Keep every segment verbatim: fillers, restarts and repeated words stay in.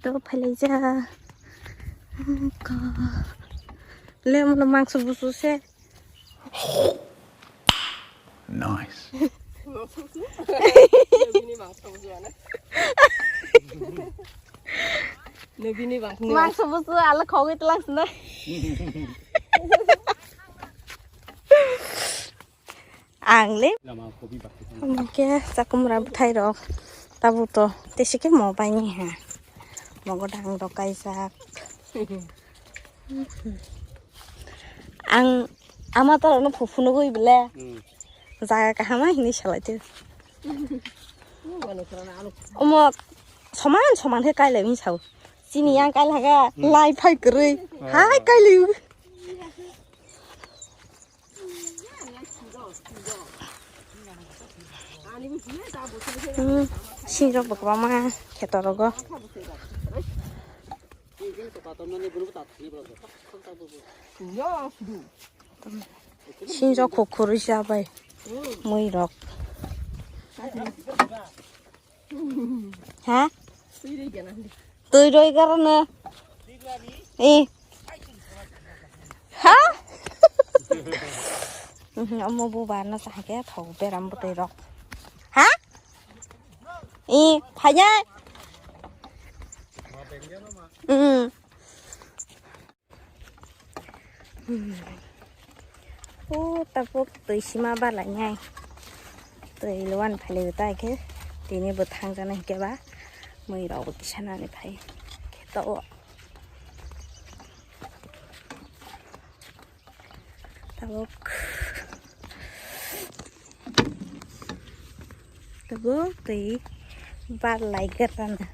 To phailaija. Ka. Le mo mangso busu se. Nice. Nobini mangso busu ana. Nobini mangso. Mangso busu ala khogwi tlang sna. Ang le. Omo khe chakumra bwthai rok. Tabuk to tesi khe mo bai ni ha. Mogo dang rok kaijak. Ang ama to no phu phunugwi bele. Hmm. Jaga kaham hinwi salai twi. Omo soman soman khe kailai wng sao. Chini yang kailai ga lai phai kwrwi. Hmm. Hai kailai. Hmm, sinjok bo kwbangma kheto rogo. Sinjok kho khurui sa bai mui rok. Ha? Twi roi garo no. Eh. Ha? Mhm, omo bubar no sahake thok beram bwtwi rok. Ha? Eh, phaya. Mhm. Hmm. O tabuk twi sima balai nai. Twi luan phali utai khe tini bo thang jana hingke ba mui rok bo kisa nani phai khe to o. Tabuk tabuk twi balai gerana.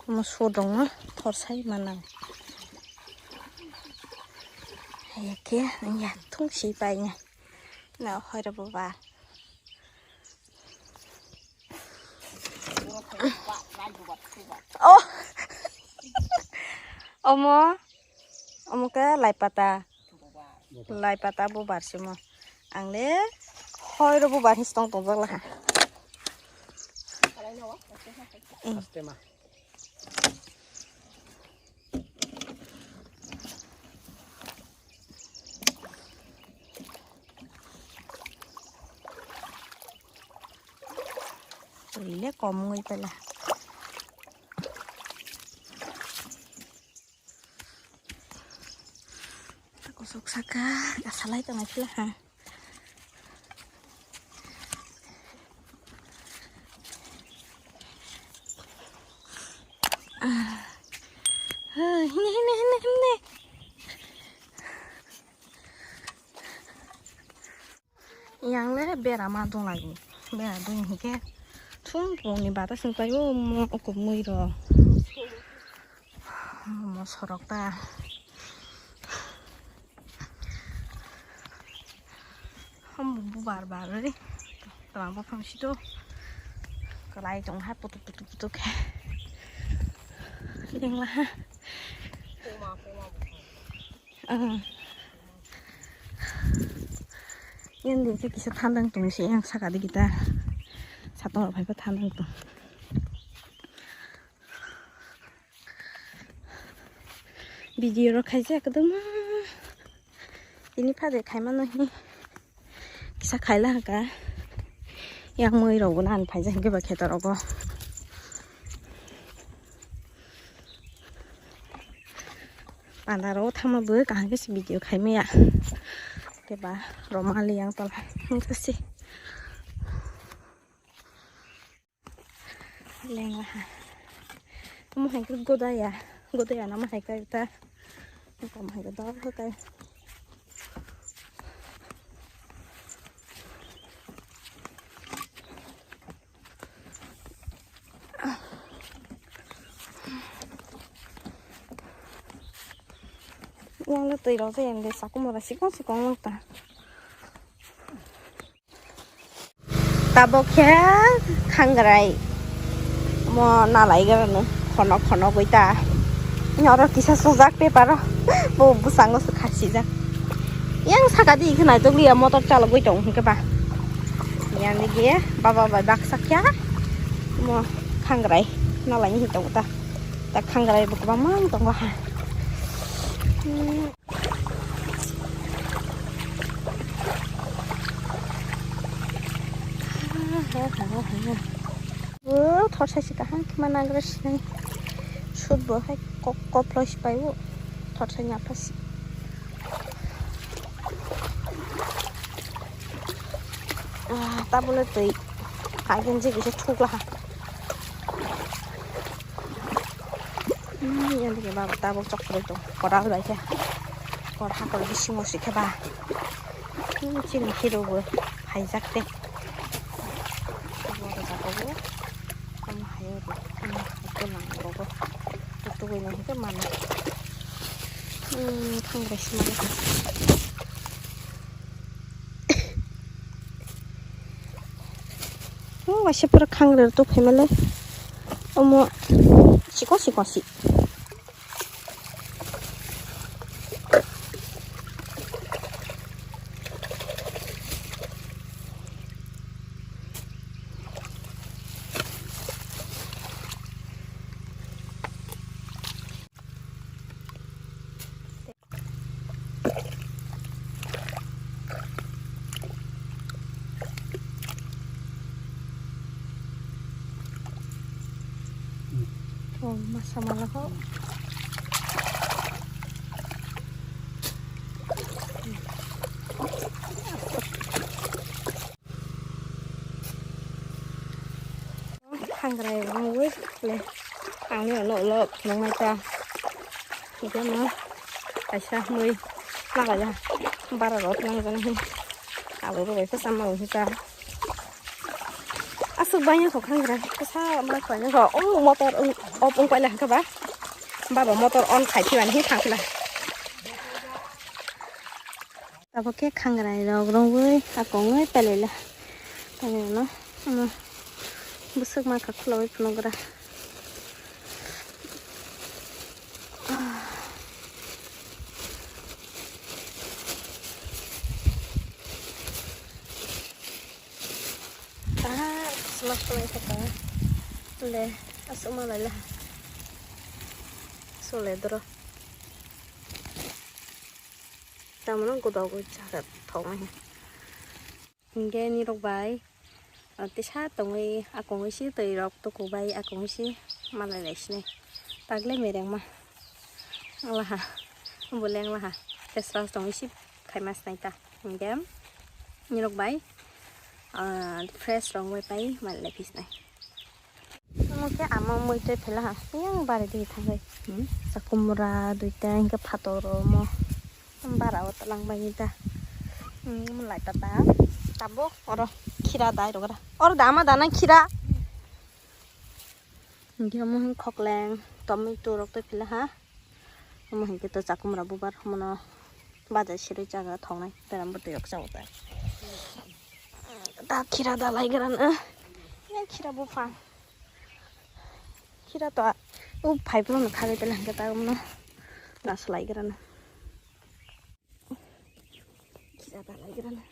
Omo sodongma thorsai manang. Haiya khe ya thung si paina. Na hoira buba. Oh. Omo. Omo khe lai pata. Lai pata bubar simo. Ang le hoi ro bubar his tong tong jak laha. Aste ma. Twi le kom wngwi pela. Kosok saka, kasalai tongwi pela ha. Ah. Hini, hini, hini, hini. Yang le bera ma dong lai. Bera dong hingke. Thum pungni bata sing paio mo okomoi ro. Mo sorok ta. Ham bu bar bar re. Tama bo phang sito. Kalai tong ha putuk putuk putuk. Lengla ha. Ah. Yang din se kisa thandang tong se yang saka di kita. Satong rok phai pa thandang tong. Video rok khaijak kwbangma. Tini phade khaimano hi. Kisa khaila haka. Yang mui rok bo nan phaijak hingke ba kheto rogo. Panda rogo thangma bo kaham khe se video khaimaya. Keba romali yang tola. Nungkha se. Lengla ha. Omo hai khe godaya. Godaya na omo hai khe ta. Omo hai khe dor khe kai. Yang le twi rok se ende sakumura sikong sikong nang ta. Tabok khe khangrai mo nalai gana khonok khonok oi ta. Oro kisa sujak paper o bo bwskango se khasijak. Yang saka di khe naitok liya motor chalogwi tong hwnkhe ba. Yang di ge baba bai baksa kya mo khangrai nalai ni tongo ta. Ta khangrai bo kwbangma tongo ha. Hmm. O thorsa si kaham khe ma nagra sinai. Sut bo hai kok koplo si pai o. Thorsa ni apha si. Ah, tabole twi. Hai gen je kisa thukla ha. Hmm, yang dikhe ba tabok chok kwrwi tong. Koral bai khe. Kor hakor bisingo si khe ba. Hmm, chini hero bo haijak te. Abo rwjak bo. Ano hayo ri. Ano hayo lang rogo. Tugui no hwnkhe mano. Hmm, khangrai si mano. Hmm, waisa pura khangrai rw tong phaimale. Omo sikon sikon si. Oh, masa mala ko. Khangrai rwngwi le ang nini ulo phunuknai ta. Hwnkhe no kaisa mui nalai ya. Bara rok nang jani hin. Abo rwbai khe sama wngkha ta. Aswk bangya kho khangrai. Kisa ma khlaina kho. O motor o pung paila hwnkha ba. Baba motor on khai phimani hin thang phila. Abo khe khangrai rok rwngwi akongwi pelaila. Pelaila no, ano bwswk ma kha khwlawi phunukgra. Ah, smash khwlai kha ta. Le, aswk ma laila. Sole doro. Tamno godok goi chakha thok nai. Hingke nirok bai, ah, tisa tongwi akongwi si twi rok tuku bai akongwi si malai lai sinai. Tagle mereng ma. Ang laha, ang bo leng laha. Tesra tongwi si khai ma sinai ta. Hingke nirok bai, ah, fresh rok bai pai malai lai phi sinai. Omo khe ama mui tei phela ha. Yang bari di thangwi. Hmm. Chakumra duita hingke phator omo. Bara o talang bai ta. Hmm, lai ta ta. Tabuk oro khira dai rogra. Oro dama dana khira. Hingke omo hin khokleng, tomato rok tei phela ha. Omo hingke to chakumra bubar mono bajai sirwi chaga thoknai. Beram bo tei yok chao ta. Ta khira da lai gran, eh. Ya khira buphang. Khira to, u pipe no khagwi pela hingke ta umno. Da slai grana. Khira da lai grana.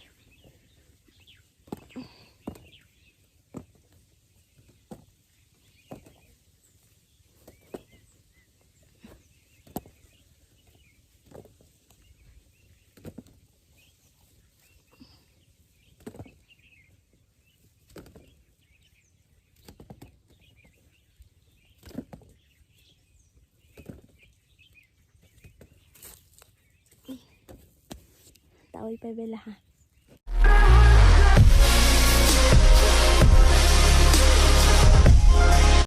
Tawi pai bela ha.